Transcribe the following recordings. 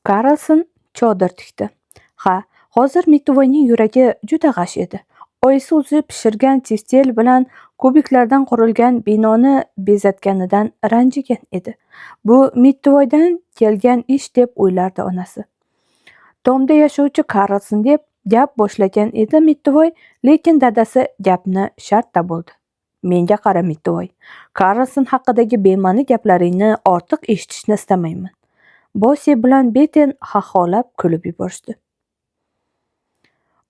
Karlson chodir tikdi. Ha, hozir Mittivoyning yuragi juda g'ash edi. Oyisi o'zi pishirgan teftel bilan kubiklardan qurilgan binoni bezatganidan ranjigan edi. Bu Mittivoydan kelgan ish deb o'ylardi onasi. Tomda yashovchi Karlson deb gap boshlagan edi Mittivoy, lekin dadasi gapni shartta bo'ldi. Menga qara, Mittivoy. Karlson haqidagi bema'ni gaplaringni ortiq eshitishni istamayman. Bosi bilan Beten xaxolab kulib yuborishdi.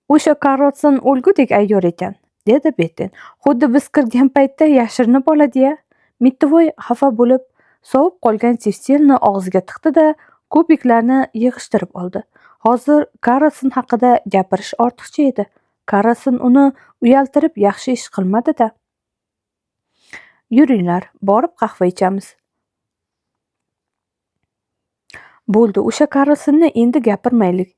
O'sha Karlson o'lgudek ayyor ekan, dedi Beten. Xuddi biz kirgan paytda yashirinib oladi-ya. Mittivoy xafa bo'lib, sovib qolgan teftelni og'ziga tiqdi-da, kubiklarni yig'ishtirib oldi. Hozir Karlson haqida gapirish ortiqcha edi. Karlson uni uyaltirib yaxshi ish qilmadi-da. Yuringlar, borib qahva ichamiz. Bo'ldi, o'sha Karlsonni endi gapirmaylik,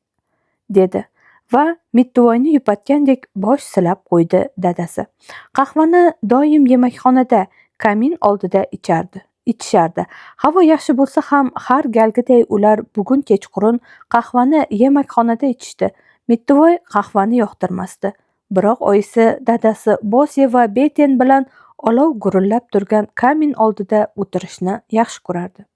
dedi va Mittivoyni yupatgandek bosh silab qo'ydi dadasi. Qahvani doim yemakxonada, kamin oldida ichishardi. Havo yaxshi bo'lsa ham har galgiday ular bugun kechqurun qahvani yemakxonada ichishdi. Mittivoy qahvani yoqtirmasdi. Biroq oyisi, dadasi, Bosi va Beten bilan olov gurillab turgan kamin oldida o'tirishni yaxshi ko'rardi.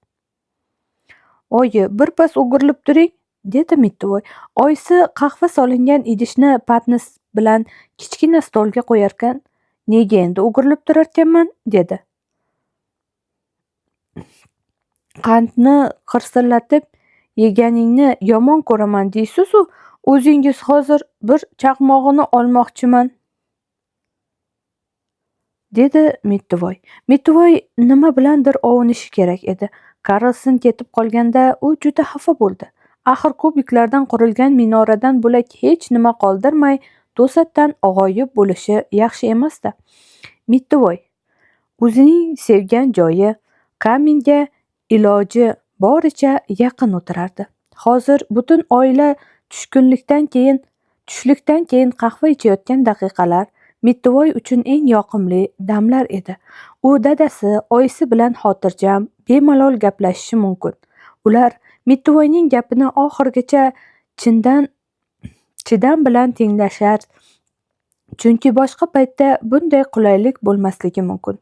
Oyi, birpas o'girilib turing, dedi Mittivoy. Oyisi qahva solingan idishni patnis bilan kichkina stolga qo'yarkan, nega endi o'girilib turarkanman, dedi. Qandni qirsillatib yeganingni yomon ko'raman deysiz-u, o'zingiz hozir bir chaqmog'ini olmoqchiman, dedi Mittivoy. Mittivoy nima bilandir ovunishi kerak edi. Karlson ketib qolganda u juda xafa bo'ldi. Axir kubiklardan qurilgan minoradan bo'lak hech nima qoldirmay to'satdan g'oyib bo'lishi yaxshi emas-da. Mittivoy o'zining sevgan joyi kaminga iloji boricha yaqin o'tirardi. Hozir butun oila tushlikdan keyin qahva ichayotgan daqiqalar Mittivoy uchun eng yoqimli damlar edi. U dadasi, oyisi bilan xotirjam, bemalol gaplashishi mumkin. Ular Mittivoyning gapini oxirigacha chidam bilan tinglashar, chunki boshqa paytda bunday qulaylik bo'lmasligi mumkin.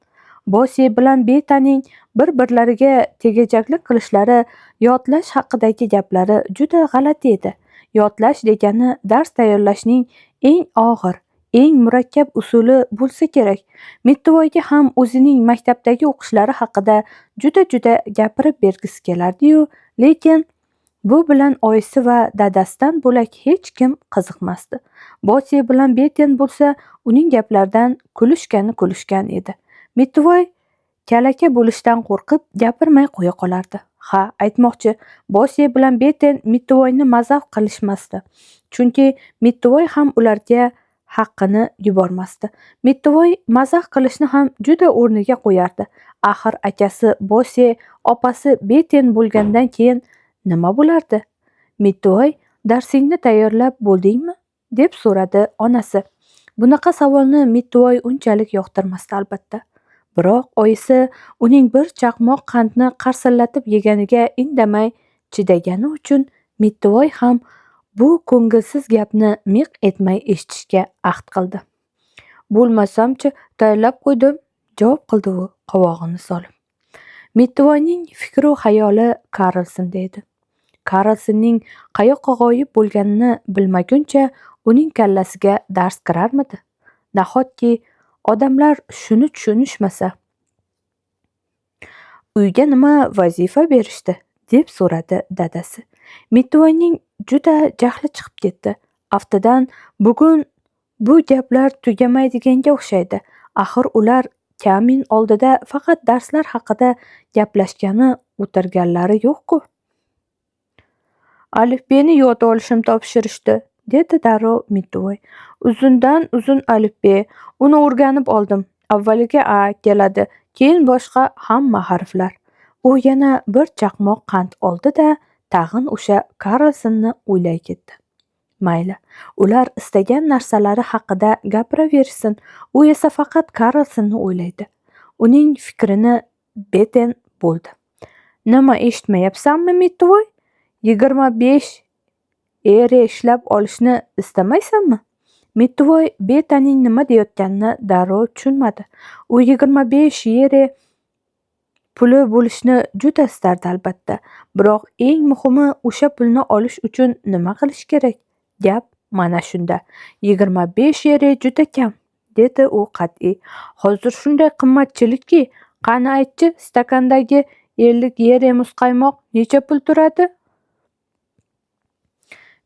Bosi bilan Betaning bir-birlariga tegajaklik qilishlari, yodlash haqidagi gaplari juda g'alati edi. Yodlash degani dars tayyorlashning eng og'ir, eng murakkab usuli bo'lsa kerak. Mittivoyga ham o'zining maktabdagi o'qishlari haqida juda-juda gapirib bergisi kelardi-yu, lekin bu bilan oyisi va dadasidan bo'lak hech kim qiziqmasdi. Bosi bilan Beten bo'lsa uning gaplaridan kulishgani kulishgan edi. Mittivoy kalaka bo'lishdan qo'rqib gapirmay qo'ya qolardi. Ha, aytmoqchi, Bosi bilan Beten Mittivoyni mazax qilishmasdi. Chunki Mittivoy ham ularga haqqini yubormasdi. Mittivoy mazax qilishni ham juda o'rniga qo'yardi. Axir akasi Bosi, opasi Beten bo'lgandan keyin nima bo'lardi? Mittivoy, darsingni tayyorlab bo'ldingmi? deb so'radi onasi. Bunaqa savolni Mittivoy unchalik yoqtirmasdi albatta. Biroq oyisi uning bir chaqmoq qandni qarsillatib yeganiga indamay chidagani uchun Mittivoy ham bu ko'ngilsiz gapni miq etmay eshitishga ahd qildi. Bo'lmasam-chi, tayyorlab qo'ydim, javob qildi u qovog'ini solib. Mittivoyning fikru xayoli Karlsonda edi. Karlsonning qayoqqa g'oyib bo'lganini bilmaguncha uning kallasiga dars kirarmidi? Nahotki odamlar shuni tushunishmasa? Uyga nima vazifa berishdi? deb so'radi dadasi. Mittivoyning juda jahli chiqib ketdi. Aftidan bugun bu gaplar tugamaydiganga o'xshaydi. Axir ular kamin oldida faqat darslar haqida gaplashgani o'tirganlari yo'q-ku. Alifbeni yod olishim topshirishdi, dedi darrov Mittivoy. Uzundan uzun alifbe. Uni o'rganib oldim. Avvaliga a keladi, keyin boshqa hamma harflar. U yana bir chaqmoq qand oldi-da, tag'in o'sha Karlsonni o'ylay ketdi. Mayli, ular istagan narsalari haqida gapiraverishsin, u esa faqat Karlsonni o'ylaydi. Uning fikrini Beten bo'ldi. Nima eshitmayapsanmi, Mittivoy? 25 ere ishlab olishni istamaysanmi? Mittivoy Betaning nima deyayotganini darrov tushunmadi. U 25 yere puli bo'lishini juda istardi albatta. Biroq eng muhimi o'sha pulni olish uchun nima qilish kerak? Gap mana shunda. 25 yere juda kam, dedi u qat'iy. Hozir shunday qimmatchilikki, qani aytchi, stakandagi 50 yere muzqaymoq necha pul turadi?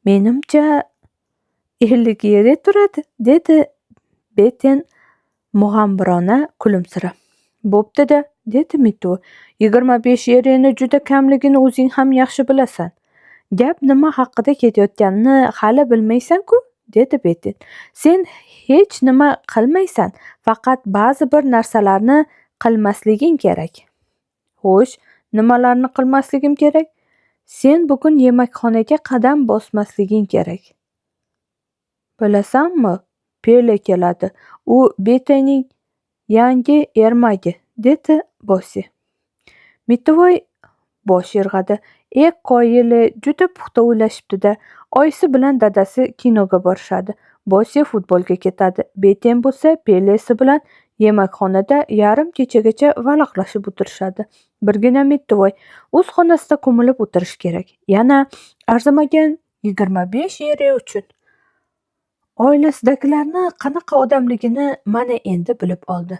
Menimcha 50 yere turadi, dedi Beten mug'ambirona kulimsirab. Bo'pti-da, dedi Mittivoy. 25 yereni juda kamligini o'zing ham yaxshi bilasan. Gap nima haqida ketayotganini hali bilmaysan-ku, dedi Beten. Sen hech nima qilmaysan, faqat ba'zi bir narsalarni qilmasliging kerak. Xo'sh, nimalarni qilmasligim kerak? Sen bugun yemakxonaga qadam bosmasliging kerak. Bilasanmi, Pele keladi. U Betening yangi ermagi, dedi Bosi. Mittivoy bosh irg'adi. E qoyili, juda puxta o'ylashibdi-da. Oyisi bilan dadasi kinoga borishadi. Bosi futbolga ketadi. Beten bo'lsa Pelesi bilan yemakxonada yarim kechagacha valaqlashib o'tirishadi. Birgina Mittivoy o'z xonasida ko'milib o'tirishi kerak. Yana arzimagan 25 yere uchun. Oilasidagilarni qanaqa odamligini mana endi bilib oldi.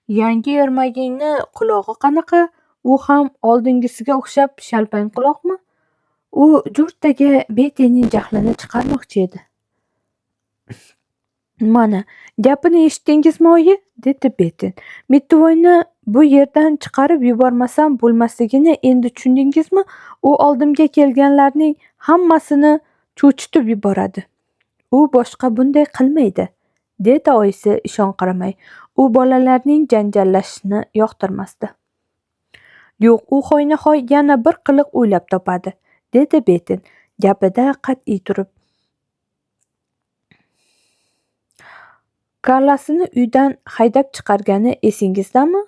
Yangi ermagingni qulog'i qanaqa? U ham oldingisiga o'xshab shalpang quloqmi? U jo'rttaga Betening jahlini chiqarmoqchi edi. Mana, gapini eshitdingizmi oyi? Dedi Beten. Mittivoyni bu yerdan chiqarib yubormasam bo'lmasligini endi tushundingizmi? U oldimga kelganlarning hammasini cho'chitib yuboradi. U boshqa bunday qilmaydi, dedi oyisi ishonqiramay. U bolalarning janjallashishini yoqtirmasdi. Yo'q, u hoynahoy yana bir qiliq o'ylab topadi, dedi Beten gapida qat'iy turib. Kallasini uydan haydab chiqargani esingizdami?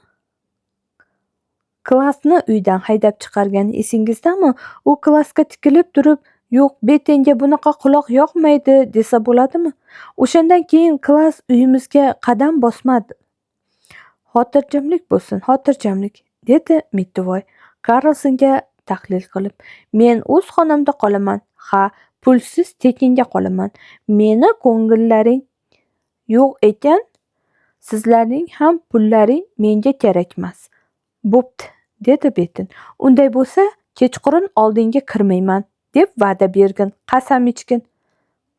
Klassni uydan haydab chiqargani esingizdami? U klassga tikilib turib, yo'q, Betenga bunaqa quloq yoqmaydi desa bo'ladimi? O'shandan keyin klass uyimizga qadam bosmadi. Xotirjamlik bo'lsin, xotirjamlik, dedi Mittivoy Karlsonga tahlil qilib. Men o'z xonamda qolaman. Ha, pulsiz tekinga qolaman. Meni ko'ngillaring yo'q ekan, sizlarning ham pullaring menga kerakmas. Bo'pti, dedi Beten. Unday bo'lsa, kechqurun oldinga kirmayman, deb va'da bergin, qasam ichgin.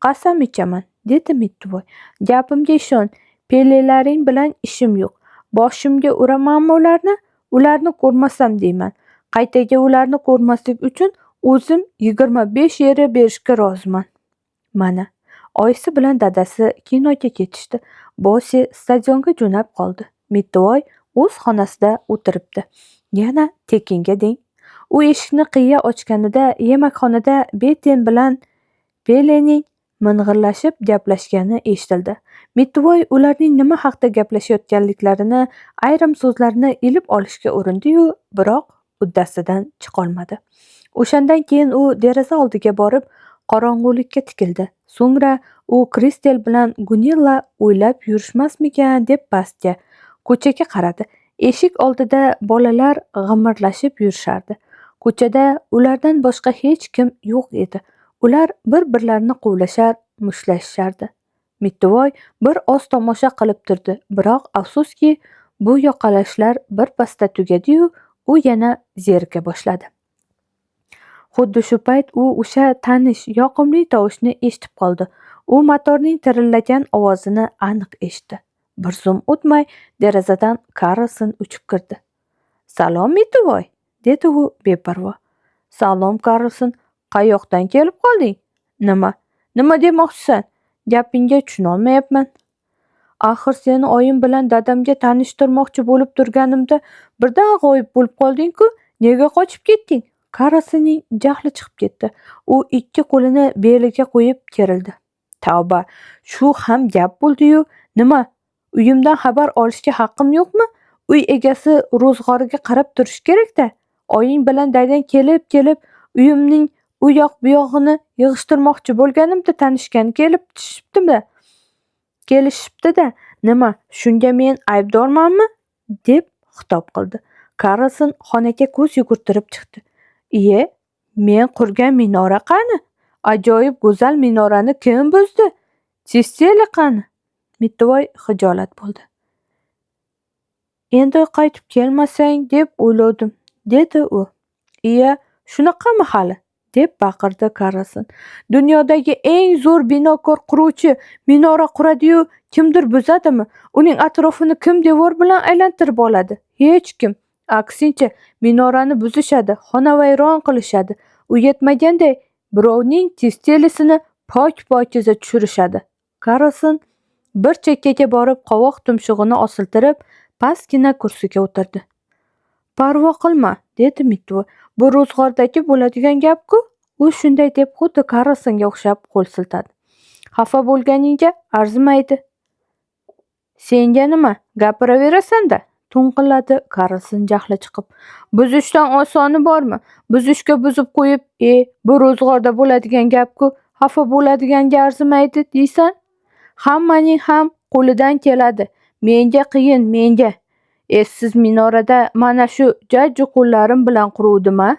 Qasam ichaman, dedi Mittivoy. Gapimga ishon, Pelelaring bilan ishim yo'q. Boshimga uramanmi ularni? Ularni ko'rmasam deyman. Qaytaga ularni ko'rmaslik uchun o'zim 25 yere berishga roziman. Mana, oyisi bilan dadasi kinoga ketishdi. Bosi stadionga jo'nab qoldi. Mittivoy o'z xonasida o'tiribdi. Yana tekinga deng. U eshikni qiya ochganida yemakxonada Beten bilan Pelening ming'irlashib gaplashgani eshitildi. Mittivoy ularning nima haqda gaplashayotganliklarini, ayrim so'zlarni ilib olishga urindi-yu, biroq uddasidan chiqolmadi. O'shandan keyin u deraza oldiga borib, qorong'ulikka tikildi. So'ngra u Kristel bilan Gunilla o'ylab yurishmasmikan deb pastga, ko'chaga qaradi. Eshik oldida bolalar g'imirlashib yurishardi. Ko'chada ulardan boshqa hech kim yo'q edi. Ular bir-birlarini quvlashar, mushtlashishardi. Mittivoy bir oz tomosha qilib turdi, biroq afsuski, bu yoqalashlar birpasda tugadi-yu, u yana zerika boshladi. Xuddi shu payt u o'sha tanish, yoqimli tovushni eshitib qoldi. U motorning tirillagan ovozini aniq eshitdi. Bir zum o'tmay derazadan Karlson uchib kirdi. "Salom, Mittivoy", dedi u beparvo. "Salom, Karlson, qayoqdan kelib qolding?" "Nima? Nima demoqchisan? Gapingga tushunolmayapman." "Axir seni oyim bilan dadamga tanishtirmoqchi bo'lib turganimda birdan g'oyib bo'lib qolding-ku, nega qochib ketding?" Karlsonning jahli chiqib ketdi. U ikki qo'lini beliga qo'yib kerildi. "Tavba, shu ham gap bo'ldi-yu, nima, uyimdan xabar olishga haqqim yo'qmi? Uy egasi ro'zg'origa qarab turishi kerak-da. Oying bilan dadang kelib-kelib uyimning u yoq bu yog'ini yig'ishtirmoqchi bo'lganimda tanishgani kelib kelishibdi-da. Nima, shunga men aybdormanmi? Deb xitob qildi. Karlson xonaga ko'z yugurtirib chiqdi. Iye, men qurgan minora qani? Ajoyib go'zal minorani kim buzdi? Testeli qani? Mittivoy xijolat bo'ldi. Endi qaytib kelmasang deb o'ylovdim, dedi u. Iya, shunaqami hali? Deb baqirdi Karlson. Dunyodagi eng zo'r binokor quruvchi minora quradi-yu, kimdir buzadimi? Uning atrofini kim devor bilan aylantirib oladi? Hech kim. Aksincha, minorani buzishadi, xonavayron qilishadi. U yetmaganday birovning testelisini pok-pokiza tushirishadi. Karlson bir chekkaga borib qovoq tumshug'ini osiltirib, pastgina kursiga o'tirdi. Parvo qilma, dedi Mittivoy. Bu ro'zg'ordagi bo'ladigan gap-ku. U shunday deb xuddi Karlsonga o'xshab qo'l siltadi. Xafa bo'lganingga arzimaydi. Senga nima, gapiraverasan-da? To'ng'illadi Karlson jahli chiqib. Buzishdan osoni bormi? Buzishga buzib qo'yib, bu ro'zg'orda bo'ladigan gap-ku, xafa bo'ladiganga arzimaydi deysan? Hammaning ham qo'lidan keladi. Menga qiyin, menga. Essiz minorada mana shu jajji qo'llarim bilan quruvdim-a?